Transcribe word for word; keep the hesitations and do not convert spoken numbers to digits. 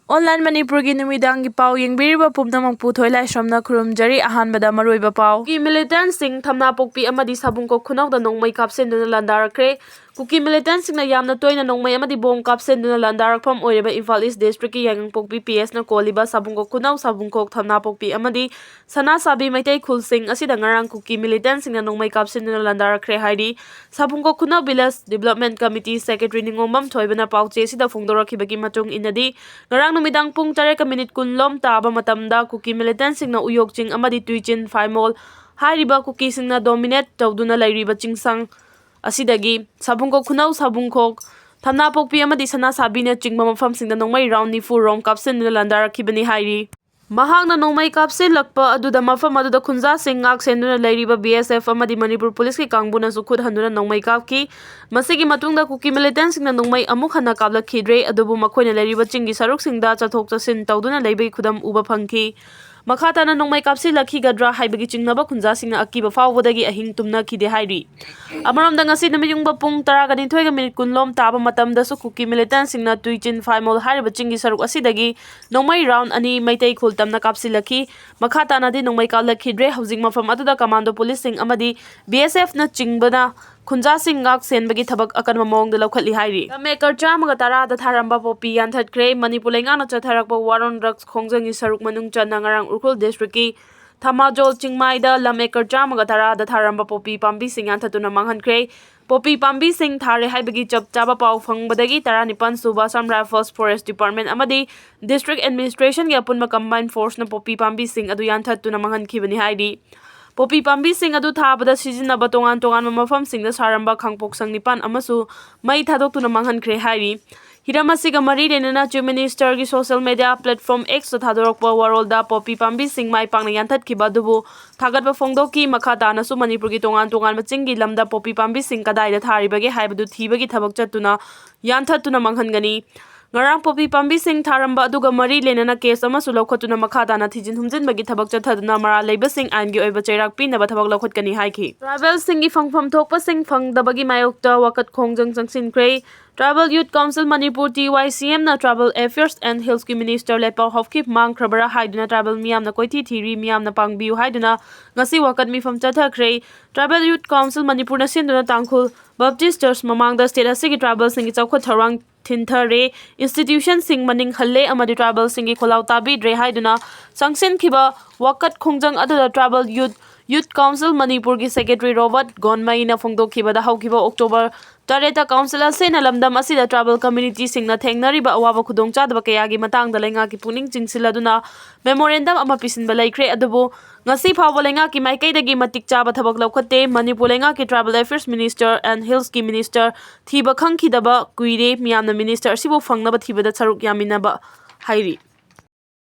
Online ꯃꯅꯤꯄꯨꯔꯒꯤ ꯅꯨꯃꯤꯗꯥꯡꯒꯤ ꯄꯥꯎ ꯌꯦꯡꯕꯤꯔꯤꯕ ꯄꯨꯝꯅꯃꯛꯄꯨ ꯊꯣꯏꯂꯥꯏꯁ꯭ꯔꯝꯅ ꯈꯨꯔꯨꯝꯖꯔꯤ꯫ ꯑꯍꯥꯟꯕꯗ ꯃꯔꯨꯑꯣꯏꯕ ꯄꯥꯎ꯫ ꯀꯨꯀꯤ militantꯁꯤꯡ ꯊꯝꯅꯥꯄꯣꯛꯄꯤ ꯑꯃꯗꯤ ꯁꯥꯕꯨꯡꯈꯣꯛ ꯈꯨꯅꯧꯗ ꯅꯣꯡꯃꯩ ꯀꯥꯞꯁꯤꯟꯗꯨꯅ ꯂꯥꯟꯗꯥꯔꯛꯈ꯭ꯔꯦ꯫ ꯀꯨꯀꯤ militantꯁꯤꯡꯅ ꯌꯥꯝꯅ ꯇꯣꯏꯅ ꯅꯣꯡꯃꯩ ꯑꯃꯗꯤ ꯕꯣꯝ ꯀꯥꯞꯁꯤꯟꯗꯨꯅ ꯂꯥꯟꯗꯥꯔꯛꯐꯝ ꯑꯣꯏꯔꯤꯕ ꯏꯝꯐꯥꯜ ꯏꯁ꯭ꯠ ꯗꯤꯁꯇ꯭ꯔꯤꯛꯀꯤ ꯌꯥꯏꯉꯪꯄꯣꯛꯄꯤ ꯄꯤ ꯑꯦꯁꯅ ꯀꯣꯜꯂꯤꯕ ꯁꯥꯕꯨꯡꯈꯣꯛ ꯈꯨꯅꯧ, ꯁꯥꯕꯨꯡꯈꯣꯛ, ꯊꯝꯅꯥꯄꯣꯛꯄꯤ ꯑꯃꯗꯤ ꯁꯅꯥꯁꯥꯕꯤ ꯃꯩꯇꯩ ꯈꯨꯜꯁꯤꯡ ꯑꯁꯤꯗ ꯉꯔꯥꯡ ꯀꯨꯀꯤ militantꯁꯤꯡꯅ ꯅꯣꯡꯃꯩ ꯀꯥꯞꯁꯤꯟꯗꯨꯅ ꯂꯥꯟꯗꯥꯔꯛꯈ꯭ꯔꯦ ꯍꯥꯏꯔꯤ꯫ ꯁꯥꯕꯨꯡꯈꯣꯛ ꯈꯨꯅꯧ village development committee secretary ꯅꯤꯉꯣꯝꯕꯝ ꯊꯣꯏꯕꯅ ꯄꯥꯎꯆꯦ ꯑꯁꯤꯗ ꯐꯣꯡꯗꯣꯔꯛꯈꯤꯕꯒꯤ ꯃꯇꯨꯡ ꯏꯟꯅꯗꯤ, ꯉꯔꯥꯡ ꯅꯨꯃꯤꯗꯥꯡ ꯄꯨꯡ ꯇꯔꯦꯠꯀ ꯃꯤꯅꯤꯠ ꯀꯨꯟ ꯂꯣꯝ ꯇꯥꯕ ꯃꯇꯝꯗ ꯀꯨꯀꯤ militantꯁꯤꯡꯅ ꯎꯌꯣꯛ ꯆꯤꯡ ꯑꯃꯗꯤ ꯇꯨꯏꯆꯤꯟ ꯐꯥꯏꯃꯣꯜ ꯍꯥꯏꯔꯤꯕ ꯀꯨꯀꯤꯁꯤꯡꯅ dominate ꯇꯧꯗꯨꯅ ꯂꯩꯔꯤꯕ ꯆꯤꯡꯁꯪ ꯑꯁꯤꯗꯒꯤ ꯁꯥꯕꯨꯡꯈꯣꯛ ꯈꯨꯅꯧ, ꯁꯥꯕꯨꯡꯈꯣꯛ, ꯊꯝꯅꯥꯄꯣꯛꯄꯤ ꯑꯃꯗꯤ ꯁꯅꯥꯁꯥꯕꯤꯅꯆꯤꯡꯕ ꯃꯐꯝꯁꯤꯡꯗ ꯅꯣꯡꯃꯩ round ꯅꯤꯐꯨ ꯔꯣꯝ ꯀꯥꯞꯁꯤꯟꯗꯨꯅ ꯂꯥꯟꯗꯥꯔꯛꯈꯤꯕꯅꯤ ꯍꯥꯏꯔꯤ꯫ ꯃꯍꯥꯛꯅ ꯅꯣꯡꯃꯩ ꯀꯥꯞꯁꯤꯜꯂꯛꯄ ꯑꯗꯨꯗ ꯃꯐꯝ ꯑꯗꯨꯗ ꯈꯨꯟꯖꯥꯁꯤꯡ ꯉꯥꯛ ꯁꯦꯟꯗꯨꯅ ꯂꯩꯔꯤꯕ ꯕꯤ ꯑꯦꯁ ꯑꯦꯐ ꯑꯃꯗꯤ ꯃꯅꯤꯄꯨꯔ ꯄꯨꯂꯤꯁꯀꯤ ꯀꯥꯡꯕꯨꯅꯁꯨ ꯈꯨꯠ ꯍꯟꯗꯨꯅ ꯅꯣꯡꯃꯩ ꯀꯥꯞꯈꯤ꯫ ꯃꯁꯤꯒꯤ ꯃꯇꯨꯡꯗ ꯀꯨꯀꯤ militantꯁꯤꯡꯅ ꯅꯣꯡꯃꯩ ꯑꯃꯨꯛ ꯍꯟꯅ ꯀꯥꯞꯂꯛꯈꯤꯗ꯭ꯔꯦ, ꯑꯗꯨꯕꯨ ꯃꯈꯣꯏꯅ ꯂꯩꯔꯤꯕ ꯆꯤꯡꯒꯤ ꯁꯔꯨꯛꯁꯤꯡꯗ ꯆꯠꯊꯣꯛ ꯆꯠꯁꯤꯟ ꯇꯧꯗꯨꯅ ꯂꯩꯕꯒꯤ ꯈꯨꯗꯝ ꯎꯕ ꯐꯪꯈꯤ꯫ ꯃꯈꯥ ꯇꯥꯅ ꯅꯣꯡꯃꯩ ꯀꯥꯞꯁꯤꯜꯂꯛꯈꯤꯒꯗ꯭ꯔꯥ ꯍꯥꯏꯕꯒꯤ ꯆꯤꯡꯅꯕ ꯈꯨꯟꯖꯥꯁꯤꯡꯅ ꯑꯀꯤꯕ ꯐꯥꯎꯕꯗꯒꯤ ꯑꯍꯤꯡ ꯇꯨꯝꯅꯈꯤꯗꯦ ꯍꯥꯏꯔꯤ꯫ ꯑꯃꯔꯣꯝꯗ, ꯉꯁꯤ ꯅꯨꯃꯤꯠ ꯌꯨꯡꯕ ꯄꯨꯡ ꯇꯔꯥꯒ ꯅꯤꯊꯣꯏꯒ ꯃꯤꯅꯤꯠ ꯀꯨꯟ ꯂꯣꯝ ꯇꯥꯕ ꯃꯇꯝꯗꯁꯨ ꯀꯨꯀꯤ militantꯁꯤꯡꯅ ꯇꯨꯏꯆꯤꯟ ꯐꯥꯏꯃꯣꯜ ꯍꯥꯏꯔꯤꯕ ꯆꯤꯡꯒꯤ ꯁꯔꯨꯛ ꯑꯁꯤꯗꯒꯤ ꯅꯣꯡꯃꯩ round ꯑꯅꯤ ꯃꯩꯇꯩ ꯈꯨꯜ ꯇꯝꯅ ꯀꯥꯞꯁꯤꯜꯂꯛꯈꯤ꯫ ꯃꯈꯥ ꯇꯥꯅꯗꯤ ꯅꯣꯡꯃꯩ ꯀꯥꯞꯂꯛꯈꯤꯗ꯭ꯔꯦ꯫ ꯍꯧꯖꯤꯛ ꯃꯐꯝ ꯑꯗꯨꯗ commando ꯄꯨꯂꯤꯁꯁꯤꯡ ꯑꯃꯗꯤ ꯕꯤ ꯑꯦꯁ ꯑꯦꯐꯅꯆꯤꯡꯕꯅ ꯈꯨꯟꯖꯥꯁꯤꯡ ꯉꯥꯛ ꯁꯦꯟꯕꯒꯤ ꯊꯕꯛ ꯑꯀꯟꯕ ꯃꯑꯣꯡꯗ ꯂꯧꯈꯠꯂꯤ ꯍꯥꯏꯔꯤ꯫ ꯂꯝ ꯑꯦꯀꯔ ꯆꯥꯝꯃꯒ ꯇꯔꯥꯗ ꯊꯥꯔꯝꯕ ꯄꯣꯄꯤ ꯌꯥꯟꯊꯠꯈ꯭ꯔꯦ꯫ ꯃꯅꯤꯄꯨꯔ ꯂꯩꯉꯥꯛꯅ ꯆꯠꯊꯔꯛꯄ war on drugs ꯈꯣꯡꯖꯪꯒꯤ ꯁꯔꯨꯛ ꯃꯅꯨꯡ ꯆꯟꯅ ꯉꯔꯥꯡ ꯎꯈ꯭ꯔꯨꯜ ꯗꯤꯁꯇ꯭ꯔꯤꯛꯀꯤ ꯊꯥꯃꯥꯖꯣꯜ ꯆꯤꯡꯃꯥꯏꯗ ꯂꯝ ꯑꯦꯀꯔ ꯆꯥꯝꯃꯒ ꯇꯔꯥꯗ ꯊꯥꯔꯝꯕ ꯄꯣꯄꯤ ꯄꯥꯝꯕꯤꯁꯤꯡ ꯌꯥꯟꯊꯠꯇꯨꯅ ꯃꯥꯡꯍꯟꯈ꯭ꯔꯦ꯫ ꯄꯣꯄꯤ ꯄꯥꯝꯕꯤꯁꯤꯡ ꯊꯥꯔꯦ ꯍꯥꯏꯕꯒꯤ ꯆꯞ ꯆꯥꯕ ꯄꯥꯎ ꯐꯪꯕꯗꯒꯤ ꯇꯔꯥꯅꯤꯄꯥꯟ ꯁꯨꯕ Assam Rifles Forest Department ꯑꯃꯗꯤ District Administrationꯒꯤ ꯑꯄꯨꯟꯕ combined forceꯅ ꯄꯣꯄꯤ ꯄꯥꯝꯕꯤꯁꯤꯡ ꯑꯗꯨ ꯌꯥꯟꯊꯠꯇꯨꯅ ꯃꯥꯡꯍꯟꯈꯤꯕꯅꯤ ꯍꯥꯏꯔꯤ꯫ ꯄꯣꯄꯤ ꯄꯥꯝꯕꯤꯁꯤꯡ ꯑꯗꯨ ꯊꯥꯕꯗ ꯁꯤꯖꯤꯟꯅꯕ ꯇꯣꯉꯥꯟ ꯇꯣꯉꯥꯟꯕ ꯃꯐꯝꯁꯤꯡꯗ ꯁꯥꯔꯝꯕ ꯈꯥꯡꯄꯣꯛꯁꯪ ꯅꯤꯄꯥꯟ ꯑꯃꯁꯨ ꯃꯩ ꯊꯥꯗꯣꯛꯇꯨꯅ ꯃꯥꯡꯍꯟꯈ꯭ꯔꯦ ꯍꯥꯏꯔꯤ꯫ ꯍꯤꯔꯝ ꯑꯁꯤꯒ ꯃꯔꯤ ꯂꯩꯅꯅ Chief Ministerꯒꯤ social media platform Xꯇ ꯊꯥꯗꯣꯔꯛꯄ ꯋꯥꯔꯣꯜꯗ ꯄꯣꯄꯤ ꯄꯥꯝꯕꯤꯁꯤꯡ ꯃꯥꯏ ꯄꯥꯛꯅ ꯌꯥꯟꯊꯠꯈꯤꯕ ꯑꯗꯨꯕꯨ ꯊꯥꯒꯠꯄ ꯐꯣꯡꯗꯣꯛꯈꯤ꯫ ꯃꯈꯥ ꯇꯥꯅꯁꯨ ꯃꯅꯤꯄꯨꯔꯒꯤ ꯇꯣꯉꯥꯟ ꯇꯣꯉꯥꯟꯕ ꯆꯤꯡꯒꯤ ꯂꯝꯗ ꯄꯣꯄꯤ ꯄꯥꯝꯕꯤꯁꯤꯡ ꯀꯗꯥꯏꯗ ꯊꯥꯔꯤꯕꯒꯦ ꯍꯥꯏꯕꯗꯨ ꯊꯤꯕꯒꯤ ꯊꯕꯛ ꯆꯠꯇꯨꯅ ꯌꯥꯟꯊꯠꯇꯨꯅ ꯃꯥꯡꯍꯟꯒꯅꯤ꯫ ꯉꯔꯥꯡ ꯄꯣꯄꯤ ꯄꯥꯝꯕꯤꯁꯤꯡ ꯊꯥꯔꯝꯕ ꯑꯗꯨꯒ ꯃꯔꯤ ꯂꯩꯅꯅ ꯀꯦꯁ ꯑꯃꯁꯨ ꯂꯧꯈꯠꯇꯨꯅ ꯃꯈꯥ ꯇꯥꯅ ꯊꯤꯖꯤꯟ ꯍꯨꯝꯖꯤꯟꯕꯒꯤ ꯊꯕꯛ ꯆꯠꯊꯗꯨꯅ ꯃꯔꯥꯜ ꯂꯩꯕꯁꯤꯡ ꯑꯥꯏꯟꯒꯤ ꯑꯣꯏꯕ ꯆꯩꯔꯥꯛ ꯄꯤꯅꯕ ꯊꯕꯛ ꯂꯧꯈꯠꯀꯅꯤ ꯍꯥꯏꯈꯤ꯫ ꯇ꯭ꯔꯥꯏꯕꯦꯜꯁꯤꯡꯒꯤ ꯐꯪꯐꯝ ꯊꯣꯛꯄꯁꯤꯡ ꯐꯪꯗꯕꯒꯤ ꯃꯥꯌꯣꯛꯇ ꯋꯥꯀꯠ ꯈꯣꯡꯖꯪ ꯆꯪꯁꯤꯟꯈ꯭ꯔꯦ꯫ Tribal Youth Council Manipur, T Y C M ꯅ Tribal Affairs and Hills ꯀꯤ Minister ꯂꯦꯄꯥꯎ ꯍꯥꯎꯀꯤꯞ ꯃꯥꯡꯈ꯭ꯔꯕꯔꯥ ꯍꯥꯏꯗꯨꯅ tribal ꯃꯤꯌꯥꯝꯅ ꯀꯣꯏꯊꯤ ꯊꯤꯔꯤ, ꯃꯤꯌꯥꯝꯅ ꯄꯥꯡꯕꯤꯌꯨ ꯍꯥꯏꯗꯨꯅ ꯉꯁꯤ ꯋꯥꯀꯠ ꯃꯤꯐꯝ ꯆꯠꯊꯈ꯭ꯔꯦ꯫ Tribal Youth Council ꯃꯅꯤꯄꯨꯔꯅ ꯁꯤꯟꯗꯨꯅ ꯇꯥꯡꯈꯨꯜ Baptist Church ꯃꯃꯥꯡꯗ state ꯑꯁꯤꯒꯤ tribal ꯁꯤꯡꯒꯤ ꯆꯥꯎꯈꯠ ꯊꯧꯔꯥꯡ ꯊꯤꯟꯊꯔꯦ, institution ꯁꯤꯡ ꯃꯅꯤꯡ ꯍꯜꯂꯦ ꯑꯃꯗꯤ tribal ꯁꯤꯡꯒꯤ ꯈꯣꯜꯂꯥꯎ ꯇꯥꯕꯤꯗ꯭ꯔꯦ ꯍꯥꯏꯗꯨꯅ ꯆꯪꯁꯤꯟꯈꯤꯕ ꯋꯥꯀꯠ ꯈꯣꯡꯖꯪ ꯑꯗꯨꯗ Tribal Youth, Youth Council ꯃꯅꯤꯄꯨꯔꯒꯤ secretary Robert ꯒꯣꯟꯃꯩꯅ ꯐꯣꯡꯗꯣꯛꯈꯤꯕꯗ, ꯍꯧꯈꯤꯕ October ꯇꯔꯦꯠꯇ council ꯑꯁꯤꯅ ꯂꯝꯗꯝ ꯑꯁꯤꯗ tribal community ꯁꯤꯡꯅ ꯊꯦꯡꯅꯔꯤꯕ ꯑꯋꯥꯕ ꯈꯨꯗꯣꯡꯆꯥꯗꯕ ꯀꯌꯥꯒꯤ ꯃꯇꯥꯡꯗ ꯂꯩꯉꯥꯛꯀꯤ ꯄꯨꯛꯅꯤꯡ ꯆꯤꯡꯁꯤꯜꯂꯗꯨꯅ memorandum ꯑꯃ ꯄꯤꯁꯤꯟꯕ ꯂꯩꯈ꯭ꯔꯦ꯫ ꯑꯗꯨꯕꯨ ꯉꯁꯤ ꯐꯥꯎꯕ ꯂꯩꯉꯥꯛꯀꯤ ꯃꯥꯏꯀꯩꯗꯒꯤ ꯃꯇꯤꯛ ꯆꯥꯕ ꯊꯕꯛ ꯂꯧꯈꯠꯇꯦ꯫ ꯃꯅꯤꯄꯨꯔ ꯂꯩꯉꯥꯛꯀꯤ Tribal Affairs Minister and Hills ꯀꯤ Minister ꯊꯤꯕ ꯈꯪꯈꯤꯗꯕ ꯀꯨꯏꯔꯦ꯫ ꯃꯤꯌꯥꯝꯅ minister ꯑꯁꯤꯕꯨ ꯐꯪꯅꯕ ꯊꯤꯕꯗ ꯁꯔꯨꯛ ꯌꯥꯃꯤꯟꯅꯕ ꯍꯥꯏꯔꯤ꯫